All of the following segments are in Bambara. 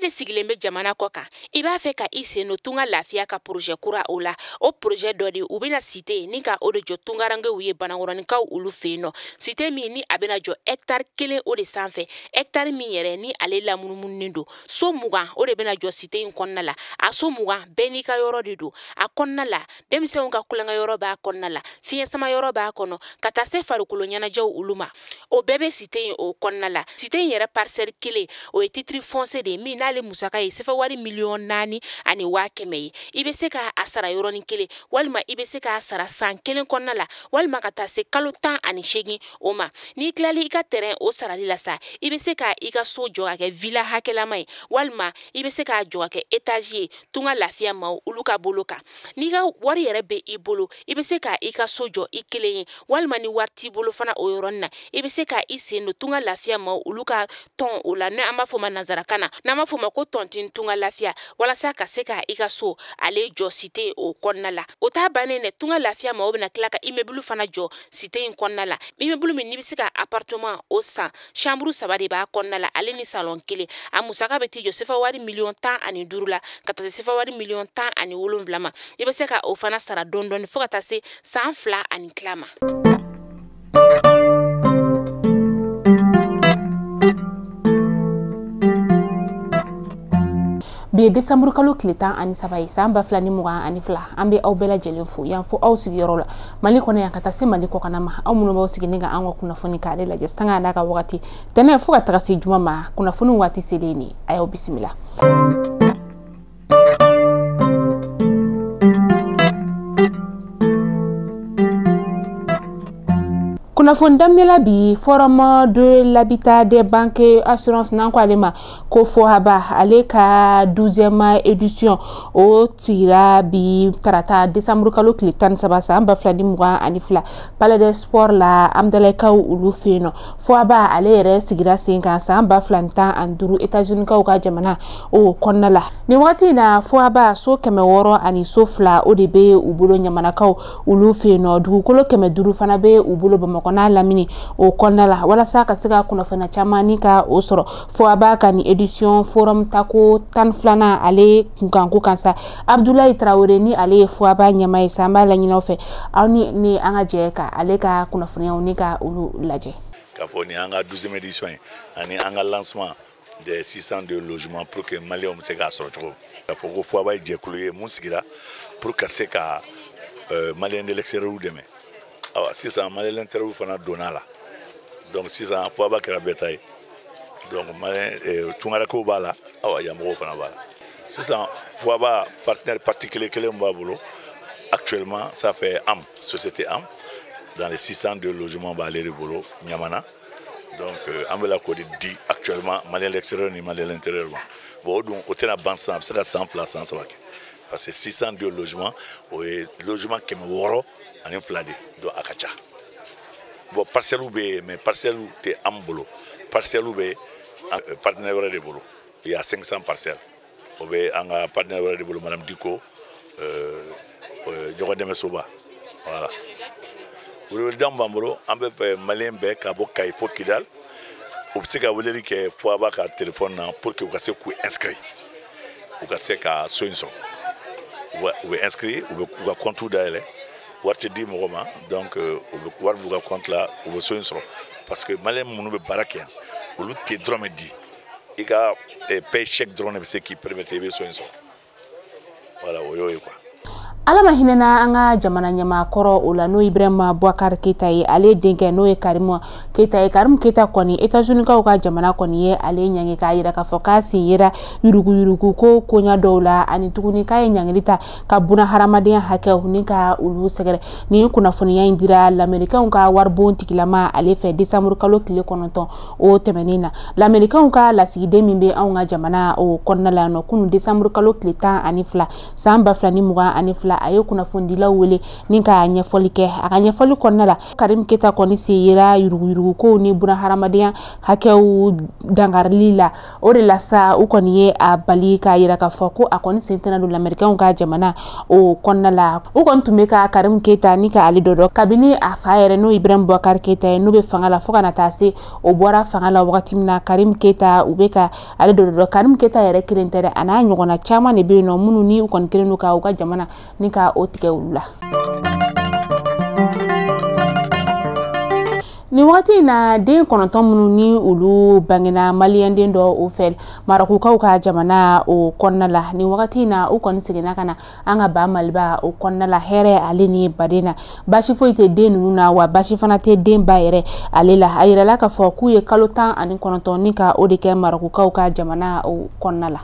de sigilen bɛ jamana kɔ kan, i b'a fɛ ka i sen don Tunga Lafiya ka projet kura o la. O projet dɔ de u bɛna cité ni ka o de jɔ tungarankew ye Banankɔrɔninkaw olu fɛ yen nɔ. Cité min ni a bɛna jɔ hectare 1 o de sanfɛ, hectare min yɛrɛ ni ale lamunumununen don. So 20 o de bɛna jɔ cité in kɔnɔna la. A so 20 bɛɛ n'i ka yɔrɔ de don. A kɔnɔna la, denmisɛnw ka kulonkɛ yɔrɔ b'a kɔnɔna la, fiɲɛ sama yɔrɔ b'a kɔnɔ, ka taa se farikolo ɲɛnajɛw olu ma. O bɛɛ bɛ cité in o kɔnɔna la. Cité in yɛrɛ parcelle 1 o ye titre foncier de ye min n'ale musaka ye sefa wari 4,1 million ye. I bɛ se k'a sara yɔrɔnin kelen, walima i bɛ se k'a sara san 1 kɔnɔna la, walima ka taa se kalo 18 o ma. N'i tilali i ka terrain o sarali la sa, i bɛ se ka i ka so jɔ ka kɛ villa hakɛlama ye, walima i bɛ se k'a jɔ ka kɛ étage ye Tunga Lafiya maaw olu ka bolo kan. N'i ka wari yɛrɛ bɛ i bolo, i bɛ se ka i ka so jɔ i kelen ye, walima ni wari t'i bolo fana o yɔrɔnin na, i bɛ se ka i sen don Tunga Lafiya maaw olu ka tɔn o la, n'an b'a fɔ o ma nanzarakan na, n'an b'a fɔ o ma ko tontine Tunga Lafiya, walasa ka se ka i ka so ale jɔ cité o kɔnɔna la. O t'a bannen dɛ, Tunga Lafiya maaw bɛna tila ka immeuble fana jɔ cité in kɔnɔna la. Immeuble min n'i bɛ se ka appartement o san, chambre 3 de b'a kɔnɔna la, ale ni salon 1. A musaka bɛ t'i jɔ sefa wari 15 million la, ka taa se sefa wari 17 million ma. I bɛ se ka o fana sara dɔɔni dɔɔni fo ka taa se san 2 ani tila ma. Bi ye desanburu kalo tile 13 ye, san 2022. An bɛ aw bɛɛ lajɛlen fo yan fo aw sigiyɔrɔ la, Mali kɔnɔ yan ka taa se Mali kɔkanna ma. Aw minnu b'aw sigi ni ka an ka kunnafoni k'ale lajɛ sanga n'a ka wagati tɛnɛ fo ka taga se juma ma, kunnafoni waati selen ni a y'aw bisimila. Kunnafoni daminɛ bi, Forum de l'habitat des banques assurance, n'an ko ale ma ko FOHABA, ale ka 12e édition o sigira bi tarata décembre kalo tile 13 san 2022, Palais des Sports la, Amdalakaw olu fɛ yen nɔ. FOHABA ale yɛrɛ sigira sen kan san 2015, États-Unis kaw ka jamana o kɔnɔna la. Nin wagati in na, FOHABA so 600 ani so 2 o de bɛ u bolo ɲamanakaw olu fɛ yen nɔ. Dugukolo 500 fana bɛ u bolo Bamakɔ n'a lamini o kɔnɔna la. Walasa ka se ka kunnafoniya caman ni ka o sɔrɔ FOHABA ka nin édition forum tako 12nan ale kunkanko kan sa, Abdoulaye Traoré ni ale ye FOHABA ɲɛmaa ye sa, an b'a laɲini aw fɛ, aw ni ne an ka jɛ ka ale ka kunnafoniyaw ni ka olu lajɛ. K'a fɔ nin y'an ka 12e édition ye ani an ka lancement des 602 logements pour que maliyɛnw bɛ se k'a sɔrɔ cogo. K'a fɔ ko FOHABA ye jɛkulu ye mun sigira pour ka se ka maliyɛn de l'extérieur dɛmɛ. Awa, sisan maliyɛn l'intérieur fana donna la, donc sisan FOHABA kɛra bɛɛ ta ye. Donc maliyɛn tungarankew b'a la, awa yan mɔgɔw fana b'a la. Sisan FOHABA partenaire particulier kelen b'a bolo actuellement, ça fait AM, société AM, dans les 602 logements b'ale de bolo Ɲamana. Donc an bɛ la k'o de di actuellement maliyɛn l'extérieur ni maliyɛn l'intérieur ma. Bon, o dun o tɛna ban sisan, a bɛ se ka san 2 san 3 kɛ, parce que 602 logements, o ye logement 602 de, donc a ka ca. Bon, parcelle bɛ yen, mais parcelle tɛ an bolo, parcelle bɛ partenaire wɛrɛ de bolo. Il y a 500 parcelles, o bɛ an ka partenaire wɛrɛ de bolo, madame Diko, ɲɔgɔn dɛmɛ soba. Voilà, weleweledan b'an bolo, an bɛ fɛ maliyɛn bɛɛ ka bɔ Kayi fo Kidal, u bɛ se ka weleli kɛ FOHABA ka téléphone na pour que u ka se k'u inscrit, u ka se ka so in sɔrɔ. U bɛ inscrit, u bɛ u ka compte dayɛlɛ, wari tɛ di mɔgɔ ma, donc u bɛ wari b'u ka compte la, u bɛ so in sɔrɔ, parce que maliyɛn minnu bɛ baara kɛ yan, olu tɛ dɔrɔmɛ di. I ka paye chèque dɔrɔn de bɛ se k'i permettre i bɛ so in sɔrɔ. Voilà, o y'o ye quoi. Ala ma hinɛna an ka jamana ɲɛmaakɔrɔ o la, n'o Ibrahima Boubacar Keita ye, ale denkɛ n'o ye Karimu Keita ye. Karimu Keita kɔni, États-Unis kaw ka jamana kɔni ye ale ɲangi k'a yira k'a fɔ k'a sen yera yuruguyurugu ko koɲa dɔw la, ani tuguni k'a ye ɲangili ta ka buna hadamadenya hakɛw ni ka olu sɛgɛrɛ. Nin kunnafoniya in dira lamɛrikɛnw ka waribon tigilama ale fɛ décembre kalo tile 9 o tɛmɛnen na. Lamɛrikɛnw ka lasigiden min bɛ anw ka jamana o kɔnɔna la yan nɔ, kunun décembre kalo tile 12 san 2022, la, a ye kunnafonidilaw wele ni ka ɲɛfɔli kɛ. A ka ɲɛfɔli kɔnɔna la, Karim Keita kɔni sen yera yuruguyurugukow ni bunahadamadenya hakɛw dankarili la. O de la sa, u kɔni ye a bali k'a yira k'a fɔ ko a kɔni sen tɛna don lamɛrikɛnw ka jamana o kɔnɔna la. U kɔni tun bɛ ka Karim Keita ni ka ale dɔ kabini a fa yɛrɛ n'o Ibrahim Boubacar Keita ye, n'o bɛ fanga la, fo ka na taa se o bɔra fanga la wagati min na, Karim Keita u bɛ ka ale dɔ. Karim Keita yɛrɛ kelen tɛ dɛ, a n'a ɲɔgɔnna caman de bɛ yen nɔ minnu ni u kɔni kelen don ka u ka jamana ni ka o tigɛ olu la. Nin wagati in na, den 9 minnu ni olu bangena maliyɛnden dɔ o fɛ Marokukaw ka jamana o kɔnɔna la, nin wagati in na u kɔni seginna ka na an ka ba Maliba o kɔnɔna la hɛrɛ ale ni baden na. Baasi foyi tɛ den ninnu na, wa baasi fana tɛ den ba yɛrɛ ale la. A yirala k'a fɔ k'u ye kalo 19 ni ka o de kɛ Marokukaw ka jamana o kɔnɔna la.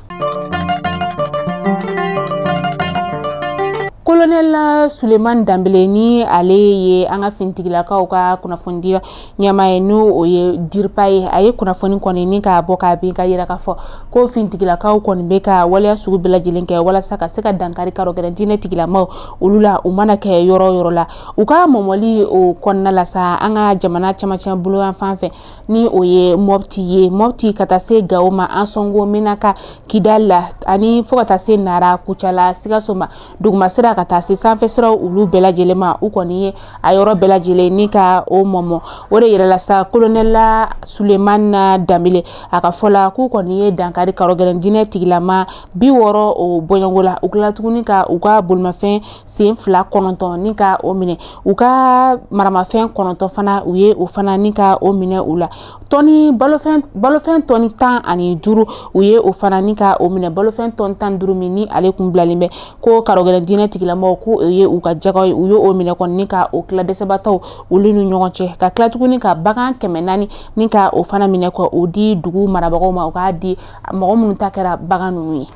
Colonel Suleiman Dambele, ni ale ye an ka finitigilakaw ka kunnafonidi ɲɛmaa ye, n'o o ye DIRPA ye, a ye kunnafoni kɔni ni k'a bɔ k'a bin ka yira k'a fɔ ko finitigilakaw kɔni bɛ ka waleya sugu bɛɛ lajɛlen kɛ walasa ka se ka dankari karɔgɛlɛn diinɛ tigilamaw olu la, u mana kɛ yɔrɔ o yɔrɔ la. U ka mɔmɔli o kɔnɔna la sa, an ka jamana camancɛ bolo yan fan fɛ, ni o ye Mopti ye, Mopti ka taa se Gawo ma, Ansongo, Menaka, Kidal la, ani fo ka taa se Nara, Kucala, Sikaso ma, dugumasira ka taa se sanfɛ siraw olu bɛɛ lajɛlen ma, u kɔni ye a yɔrɔ bɛɛ lajɛlen ni ka o mɔmɔ. O de yɛrɛ la sa, Colonel Suleiman Dambele a ka fɔ la, k'u kɔni ye dankari karɔgɛlɛn diinɛ tigilama 60 o bɔɲɔgɔnko la. U tilala tuguni ka u ka bolimafɛn sen fila 9 ni ka o minɛ, u ka maramafɛn 9 fana u ye o fana ni ka o minɛ u la. Tɔni balofɛn tɔni 15 u ye o fana ni ka o minɛ, balofɛn tɔni 15 min ni ale kun bilalen bɛ ko karɔgɛlɛn diinɛ tigilamaw ko o ye u ka jagaw ye, u ye o minɛ kɔni ni ka o tila dɛsɛbaatɔw olu ni ɲɔgɔn cɛ, ka tila tuguni ka bagan 400 ni ka o fana minɛ ka o di dugu marabagaw ma, u k'a di mɔgɔ minnu ta kɛra bagan ninnu ye.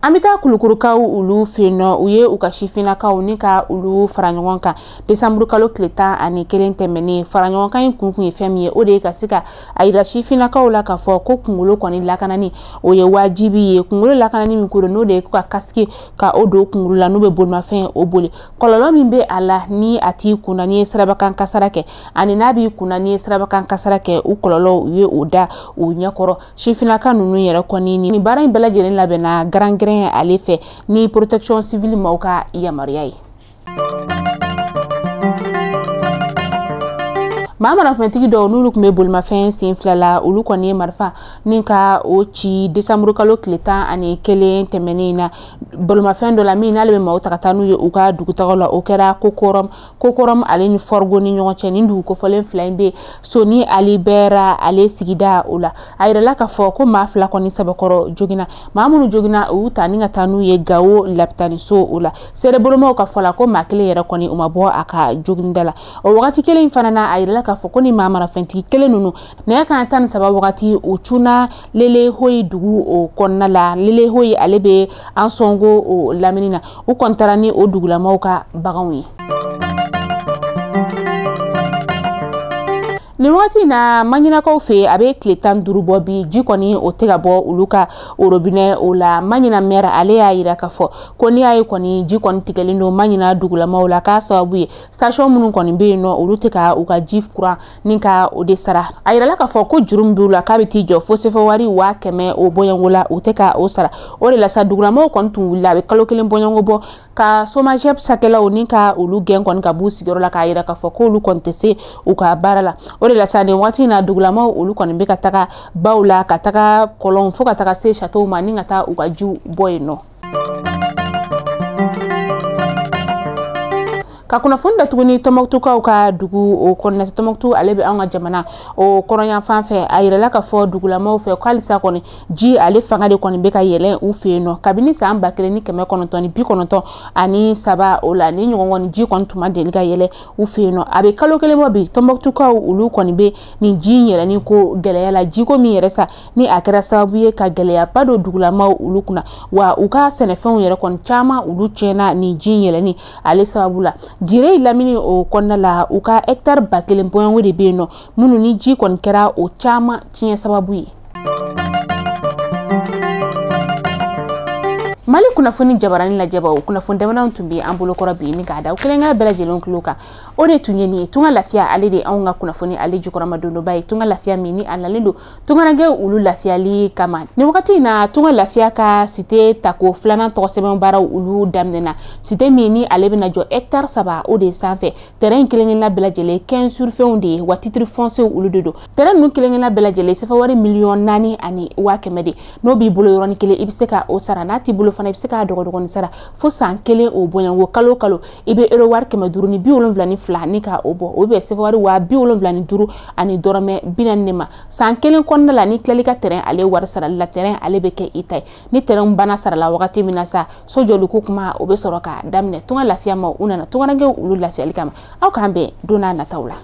An bɛ taa Kulukurukaw olu fɛ yen nɔ, u ye u ka sifinnakaw ni ka olu fara ɲɔgɔn kan desanburu kalo tile 11 tɛmɛnen. Fara ɲɔgɔn kan in kun ye fɛn min ye, o de ye ka se ka a yira sifinnakaw la k'a fɔ ko kunkolo kɔni lakanani o ye wajibi ye. Kunkolo lakanani min ko don, n'o de ye ka kasike ka o don kunkolo la n'u bɛ bolimafɛn o boli, kɔlɔlɔ min bɛ a la ni a t'i kunna n'i ye sirabakan kasara kɛ, ani n'a b'i kunna n'i ye sirabakan kasara kɛ, u kɔlɔlɔw u ye o da u ɲɛkɔrɔ. Sifinnaka ninnu yɛrɛ kɔni nin baara in bɛɛ lajɛlen labɛnna garankɛrɛn ale fɛ ni protection civile maaw ka yamaruya ye. Maa marafɛntigi dɔw n'olu tun bɛ bolimafɛn sen fila la, olu kɔni ye marifa ni ka o ci desanburu kalo tile 11 tɛmɛnen na bolimafɛn dɔ la min n'ale bɛ maaw ta ka taa n'u ye u ka dugutagaw la. O kɛra Kokɔrɔm ale ni Fɔrigo ni ɲɔgɔn cɛ. Nin dugu kofɔlen fila in bɛ Soni Ali Bɛra ale sigida o la. A yirala k'a fɔ ko maa 2 kɔni sabakɔrɔ joginna, maa minnu joginna u y'u ta ni ka taa n'u ye Gawo lapitaniso o la. Seerebolomaw ka fɔ la ko maa kelen yɛrɛ kɔni u ma bɔ a ka joginda la. O wagati kelen in fana na, a yirala k'a fɔ ko ni maa marafɛntigi kelen ninnu nɛgɛ kanɲɛ 13 wagati u cunna Lelehoyi dugu o kɔnɔna la. Lelehoyi ale bɛ Ansongo o lamini na. U kɔni taara ni o dugulamaw ka baganw ye. Nin wagati in na, Maɲinakaw fɛ a bɛ tile 15 bɔ bi, ji kɔni o tɛ ka bɔ olu ka robinet o la. Maɲina maire ale y'a yira k'a fɔ ko n'i y'a ye kɔni ji kɔni tigɛlen don Maɲina dugulamaw la, k'a sababu ye station minnu kɔni bɛ yen nɔ, olu tɛ ka u ka ji courant ni ka o de sara. A yirala k'a fɔ ko juru min b'u la k'a bɛ t'i jɔ fo sefa wari 100 000 o bɔɲɔgɔnko la, u tɛ ka o sara. O de la sa, dugulamaw kɔni tun wulila a bɛ kalo 1 bɔɲɔgɔnko bɔ ka SOMAGEP cakɛlaw ni ka olu gɛn kɔni ka b'u sigiyɔrɔ la, k'a yira k'a fɔ k'olu kɔni tɛ se u ka baara la. O de la sa, nin waati in na, dugulamaw olu kɔni bɛ ka taga baw la, ka taga kɔlɔnw fo ka taga se château ma ni ka taa u ka jiw bɔ yen nɔ. Ka kunnafoni da tuguni Tɔnbɔkutukaw ka dugu o kɔnɔna, Tɔnbɔkutu ale bɛ anw ka jamana o kɔrɔnyan fan fɛ. A yirala k'a fɔ dugulamaw fɛ ko halisa kɔni ji ale fanga de kɔni bɛ ka yɛlɛn u fɛ yen nɔ kabini san 1993 o la. Ni ɲɔgɔn kɔni ji kɔni tun ma deli ka yɛlɛ u fɛ yen nɔ, a bɛ kalo 1 bɔ bi. Tɔnbɔkutukaw olu kɔni bɛ nin ji in yɛlɛnni ko gɛlɛya la, jiko min yɛrɛ sa ni a kɛra sababu ye ka gɛlɛyaba don dugulamaw olu kunna, wa u ka sɛnɛfɛnw yɛrɛ kɔni caman olu tiɲɛna nin ji in yɛlɛnni ale sababu la. Dire lamini o kɔnɔna la, u ka hectare 1000 bɔɲɔgɔnko de bɛ yen nɔ minnu ni ji kɔni kɛra o caman tiɲɛ sababu ye. Mali kunnafoni jabarani lajɛbaw, kunnafoni damadɔ tun bɛ an bolokɔrɔ bi ni k'a da kelenkelen bɛɛ lajɛlen tulo kan, o de tun ye nin ye. Tunga Lafiya, ale de anw ka kunnafoni ale jukɔrɔma dondoba ye. Tunga Lafiya min ni a nalen don tungarankew olu lafiyali kama nin wagati in na, Tunga Lafiya ka cité tako filanan tɔgɔ sɛbɛn baaraw olu daminɛna. Cité min ni ale bɛna jɔ hectare 3 o de sanfɛ, terrain kelen kelenna bɛɛ lajɛlen 15 sur fɛnw de ye, wa titre foncier olu de don. Terrain ninnu kelen kelenna bɛɛ lajɛlen sefa wari 4,1 miliyɔn de. N'o b'i bolo yɔrɔnin kelen, i bɛ se ka o sara. N'a t'i bolo fana, i bɛ se k'a dɔgɔdɔgɔnin sara fo san kelen o bɔɲɔgɔnko. Kalo o kalo, i bɛ euro wari 572 ni ka o bɔ, o bɛ sefa wari 75,40 de ma. San kelen kɔnɔna la, ni tilali ka terrain ale wari sarali la, terrain ale bɛ kɛ i ta ye. Ni terrain banna sarala wagati min na sa, so jɔli ko kuma o bɛ sɔrɔ ka daminɛ. Tunga Lafiya ma, u nana tungarankew olu lafiyali kama. Aw k'an bɛn don n'a nataw la.